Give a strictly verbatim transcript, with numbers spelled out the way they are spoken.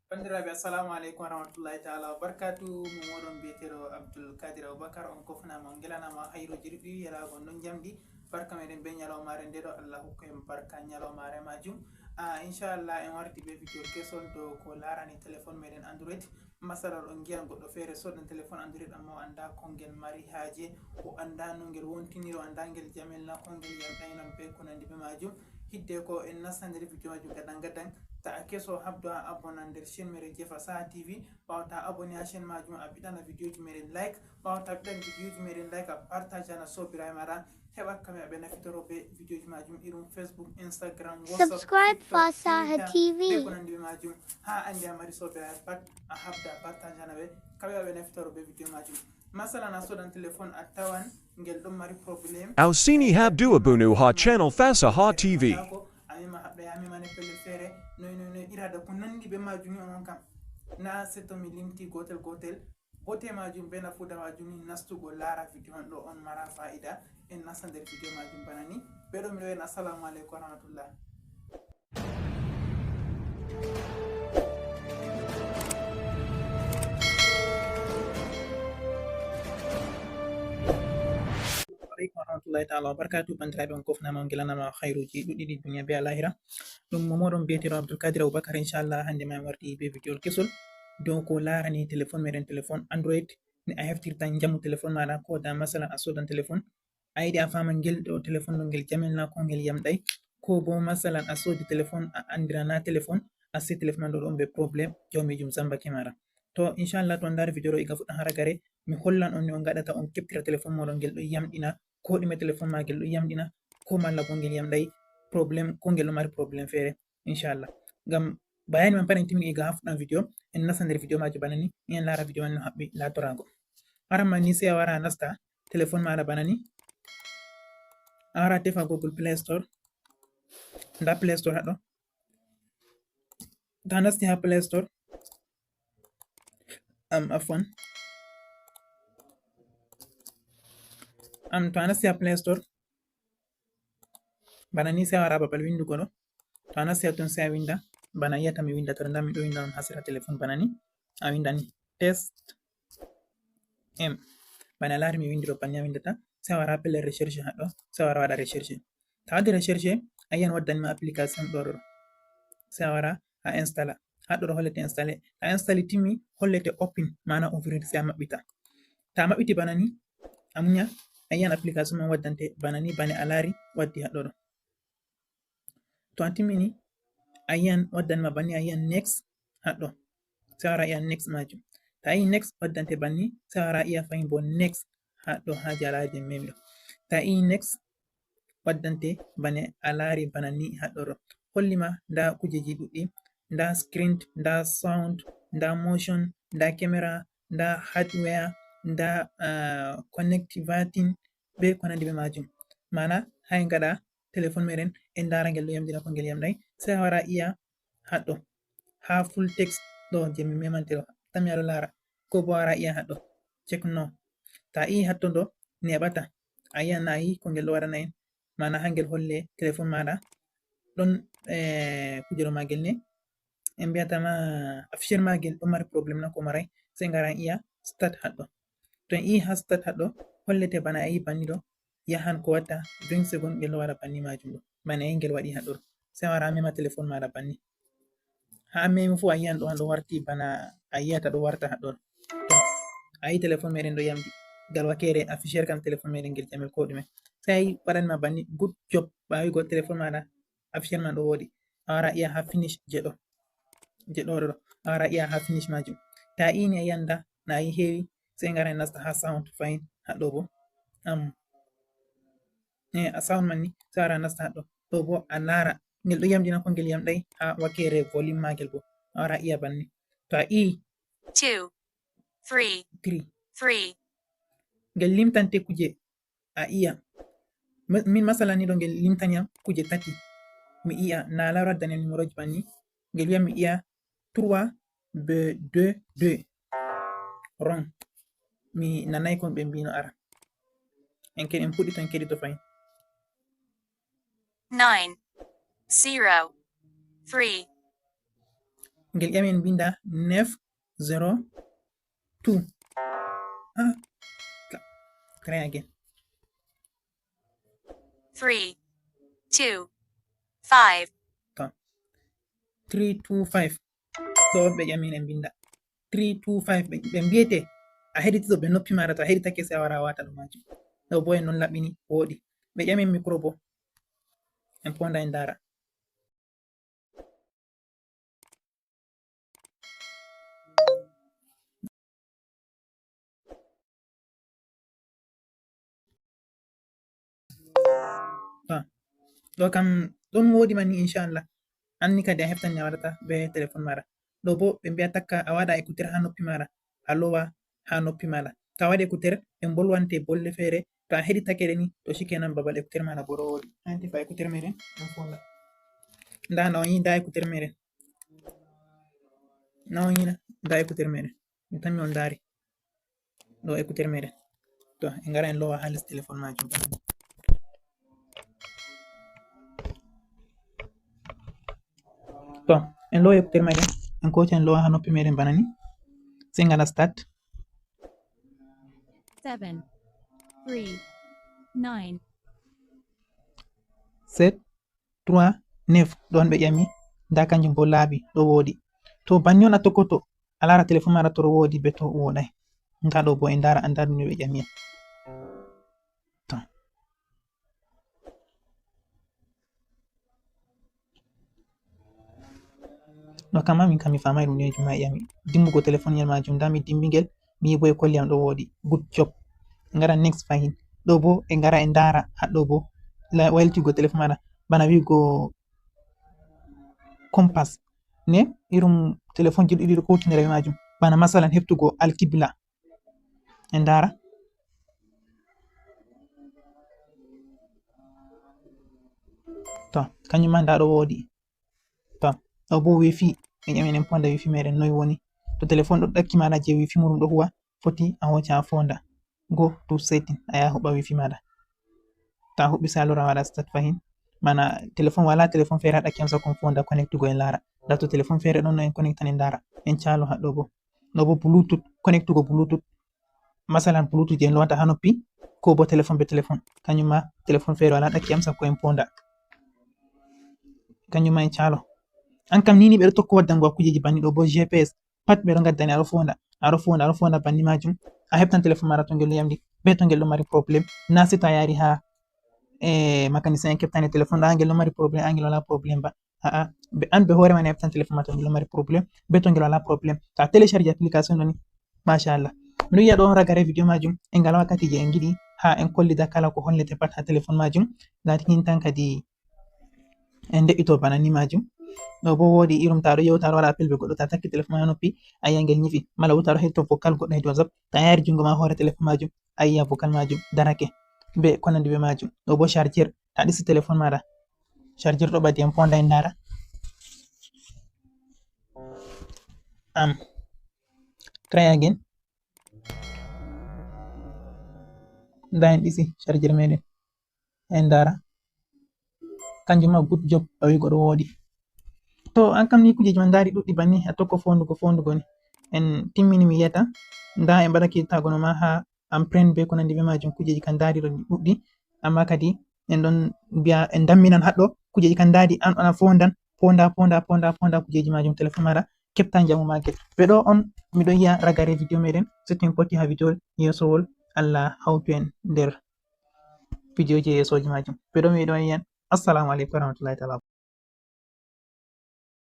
Bandiraɓe, assalamu aleykum warahmatullahi taala wabarakatu. Mo moɗon biyeteɗo Abdul Kadir Abubakar. On kofnama, on gelanama hayruji ɗuɗɗi, yalago non jamdi. Barka meɗen be nyalawmare nde ɗo, Allah hokku en barka nyalawmare majum. Ah, inchallah, en warti be video kesol dow ko larani téléphone meɗen Android. Masalan, on giyan goɗɗo feere sodan téléphone Android, amma o anda ko ngel mari haaje, o anda no ngel wontini, o anda ngel jamel na ko ngel yamɗayno be ko nandi be majum. Hidde ko en nasta nder video majum gadan gadan. Ta a keso, habdo a abona nder chaîne mere Jefa Saha T V. Ɓawo ta aboni ha chaîne majum, a ɓiɗana videoji meɗen like. Ɓawo ta ɓiɗan videoji meɗen like, a partage na sobiraɓe maɗa. Heɓa kamɓe ɓe nafitoro be videoji majum irum Facebook, Instagram, WhatsApp, Subscribe TikTok, Fasaha Twitter, T V. Be ko nandi be majum. Ha andi a mari sobiraɓe pat, a habda partage na ɓe. Kamɓe ɓe nafitoro be video majum. Masalan, a sodan téléphone, a tawan ngel ɗon mari problème. Ausini habdu abonu ha channel Fasaha T V. A mema haɓɓe, a mema ne pellel feere, noy, noy, noy, irada ko nandi be majum ni, onon kam. Na seto mi limti gotel gotel. Bote majum be nafuda majum ni nastugo lara video on ɗo, on mara fa'ida. En nasta nder video majum bana ni. Ɓe ɗo mi ɗo en assalamu aleykum warahmatullah. Aleykum warahmatullahi taala wabarakatuh. Bandiraɓe, on kofnama, on gelanama hayruji ɗuɗɗi ɗi duniya be alahira. Ɗum mo moɗon biyeteɗo Abdul Kadir Abubakar. Inchallah, hande ma en warti be video kesol dow ko larani téléphone meɗen, téléphone Android. Ni a heftirta njamu téléphone maɗa, ko da masalan a sodan téléphone, a yiɗi a fama ngel ɗo téléphone ɗo ngel jamel na ko ngel yamɗay, ko bo masalan a sodi téléphone a andira na téléphone, a si téléphone man ɗo ɗon be problème, jawmijum zamba ke maɗa. To inchallah, to on dari video ɗo iga fuɗɗa haragare, mi hollan on ni on gaɗata on keɓtira téléphone moɗon ngel ɗo yamɗina, ko ɗume téléphone ma ngel ɗo yamɗina, ko malla bo ngel yamɗay, problème, ko ngel ɗo mari problème feere. Inchallah. Ngam bayani man pat en timmi iga ha fuɗɗan video, en nasta nder video majum bana ni, en lara video man no haɓɓi latorago. Aran man ni sey a wara a nasta téléphone maɗa bana ni. A wara a tefa Google Play Store. Nda Play Store haɗo. To a nasti ha Play Store, am, afwan. Am, to a nasti ha Play Store, bana ni sey a wara babal windugo ɗo. To a nasti ha ton sey a winda, bana yiyata mi winda, to nda mi ɗo winda on ha sera téléphone bana ni. A winda ni test M. Bana a lari mi windi ɗo, bana a windata. Sey a wara pellel recherche haɗo, sey a wara waɗa recherche. Ta waɗi recherche, a yiyan waddani ma application ɗo ɗo. Sey a wara a installa. Haɗo ɗo hollete installe. Ta installe timmi, hollete open, mana ouvrir, sey a maɓɓita. Ta maɓɓiti bana ni, a munya, a yiyan application man waddante bana ni, bana a lari waddi haɗo ɗo. To a timmini, a yiyan waddani ma banni, a yiyan next haɗo. Sey a wara a yiyan next majum. Ta a yi next waddante banni, sey a wara a yiya fahin bo next haɗo ha jalaje memi ɗo. Ta a yi next waddante bane a lari bana ni haɗo ɗo. Holli ma nda kujeji ɗuɗɗi, nda screen, nda sound, nda motion, nda camera, nda hardware, nda, ah, connectivity, be ko nandi be majum. Mana ha en gaɗa téléphone meɗen, en ndara ngel ɗo yamɗina ko ngel yamɗay. Sey a wara a yiya haɗo. Ha full text ɗo je mi memante ɗo. Tan mi aɗo lara. Ko bo a wara a yiya haɗo. Check no. Ta a yi haɗo ɗo, neɓata. A yiyan na a yi ko ngel ɗo waɗana en. Mana ha ngel holle téléphone maɗa. Ɗon, eh, kujero magel ne. En mbiyata ma afficheur magel ɗo mari problème na ko maray. Sey ngara en yiya start haɗo. To en yi ha start haɗo, hollete bana a yi banni ɗo, yahan ko watta vingt secondes ngel ɗo waɗa banni majum ɗo. Bana a yi ngel waɗi haɗo ɗo. Sey a wara a mema téléphone maɗa banni. Ha a memi fu a yiyan ɗo, ɗo warti bana a yiyata ɗo warta haɗo ɗo. To a yi téléphone meɗen ɗo yamɗi. Gal wakere afficheur kam téléphone meɗen ngel jamel ko ɗume. Sey a yi waɗan ma banni, good job. Ɓawi go téléphone maɗa afficheur man ɗo woɗi. A wara a yiya ha finish je ɗo. Je ɗo ɗo. A wara a yiya ha finish majum. Ta a yi ni a yiyan nda na a yi hewi, sey ngara en nasta ha sound fahin haɗo bo. Am. Eh, a sound man ni, sey a wara a nasta haɗo. Ɗo bo a lara. Ngel ɗo yamɗina ko ngel yamɗay ha wakere volume magel bo. A wara a yiya banni. To a yi two, three, three, three. Ngel limtante kuje a yiya. Ma-, min masala ni ɗo ngel limtani am kuje tati. Mi yiya, na a laro waddani am numéro ji banni. Ngel wiya mi yiya trois be deux deux. Wrong. Mi nanai ko ɓe mbino ara. En keɗi, en puɗɗito, en keɗito fahin. Nine, zero, three. Ngel ƴami en mbinda neuf zéro two. Ah, ka-, try again. Three, two, five. To. Three two five. Ɗo ɓe ƴami en mbinda. Three two five. Ɓe, ɓe mbiyete, a heɗiti ɗo ɓe noppi maɗa, to a heɗitake sey a wara a wata ɗo majum. Ɗo bo en non laɓɓini, woɗi. Ɓe ƴami en micro bo. En ponda en ndaara. To, ɗo kam ɗon woɗi man ni, inchallah. Anni kadi a heftan ni a waɗata be telefon maɗa. Ɗo bo ɓe mbiya takka a waɗa écouteur ha noppi maɗa, a lowa ha noppi maɗa. To a waɗi écouteur, ɓe mbolwante bolle feere. To a heɗitake ɗe ni, to shikenan babal écouteur maɗa bo ɗo woɗi. Hanti fa écouteur meɗen, en fonda. Nda na on yi, nda écouteur meɗen. Na on yi na, nda écouteur meɗen. Mi tammi on ndaari. Ɗo écouteur meɗen. To, en ngara en lowa ha les telefon majum. To, en lowa écouteur meɗen. En koca en lowa ha noppi meɗen bana ni. Sey ngara start. Seven, three, nine. Sept, trois, neuf. Ɗon ɓe ƴami. Nda kanjum bo laaɓi, ɗo woɗi. To banni on a tokkoto, a laara telefon maɗa to ɗo woɗi be to woɗai. Nda ɗo bo en ndaara, anda ɗum no ɓe ƴami en. To. No kam ma min kam mi famai ɗum ne juma e ƴami. Dimbugo telefon yel majum, nda mi dimbi ngel, mi yi bo e kolli am ɗo woɗi. Good job. En ngara next fahin. Ɗo bo en ngara en ndaara ha ɗo bo. La-, wayltigo telefon maɗa. Bana wi'ugo compass. Ne, irum telefonji ɗiɗi ɗo kowtindira be majum. Bana masalan heftugo alkibla. En ndaara. To, kanjum ma nda ɗo woɗi. To, ɗo bo wifi. En ƴami en ponda wifi meɗen noy woni. To telefon ɗo ɗakki maɗa je wifi muɗum ɗo huwa, foti a hoca a fonda. Go to setting, a yaha huɓɓa wifi maɗa. To a huɓɓi sey a lora a waɗa start fahin. Mana telefon wala telefon feere a ɗakki am sakko on fonda connectugo en laara. Nda to telefon feere ɗon no en connectan en ndaara. En calo ha ɗo bo. Ɗo bo Bluetooth, connectugo Bluetooth. Masalan Bluetooth je en lowata ha noppi, ko bo telefon be telefon. Kanjum ma telefon feere wala ɗakki am sakko en ponda. Kanjum ma en calo. An kam nini ɓe ɗo tokko waddango kujeji banni ɗo bo G P S. Pat ɓe ɗo ngaddani, a ɗo fonda, a ɗo fonda, a ɗo fonda banni majum. A heftan telefon maɗa to ngel ɗo yamɗi, be to ngel ɗo mari problème. Na sey to a yari ha, eh, mécanicien en keɓtani telefon ɗo, a ngel ɗo mari problème, a ngel wala problème ba. A'a, be, an be hoore ma a heftan telefon ma to ngel ɗo mari problème, be to ngel wala problème. To a télécharge application ɗo ni, machallah. Miɗo yi'a ɗo on ragare vidéo majum, en ngala wakkati je en giɗi ha en kollida kala ko hollete pat ha telefon majum. Ngati kin tan kadi en de'ito bana ni majum. Ɗo bo woɗi irum ta ɗo yewta, a ɗo waɗa appel be goɗɗo, ta takki telefon ma ha noppi, a yi'a ngel nyifi. Mala bo ta ɗo hetto vocal goɗɗo hedi WhatsApp, ta yari jungo ma hoore telefon majum, a yi'a vocal majum darake. Be ko nandi be majum. Ɗo bo chargeur, ta ɗisi telefon maɗa. Chargeur ɗo ɓadi en ponda en ndaara. Am. Try again. Nda en ɗisi chargeur meɗen. En ndaara. Kanjum ma good job, ɓawi goɗɗo woɗi. To an kam ni kujeji ma ndaari ɗuɗɗi banni, a tokko fondugo, fondugo ni. En timmini mi yiyata. Nda en mbaɗa kittago no ma ha empreinte be ko nandi be majum, kujeji kan ndaari ɗo ɗuɗɗi. Amma kadi en ɗon mbiya en damminan haɗɗo kujeji kan ndaari an on a fondan, ponda, ponda, ponda, ponda kujeji majum telefon maɗa, keɓta njamu ma ket. Be ɗo on miɗo yi'a ragare video meɗen, setting potti ha video yesowol, Allah hawtu en nder video je yesoji majum. Be ɗo miɗo yi'an. Assalamu alaikum warahmatullahi ta'ala.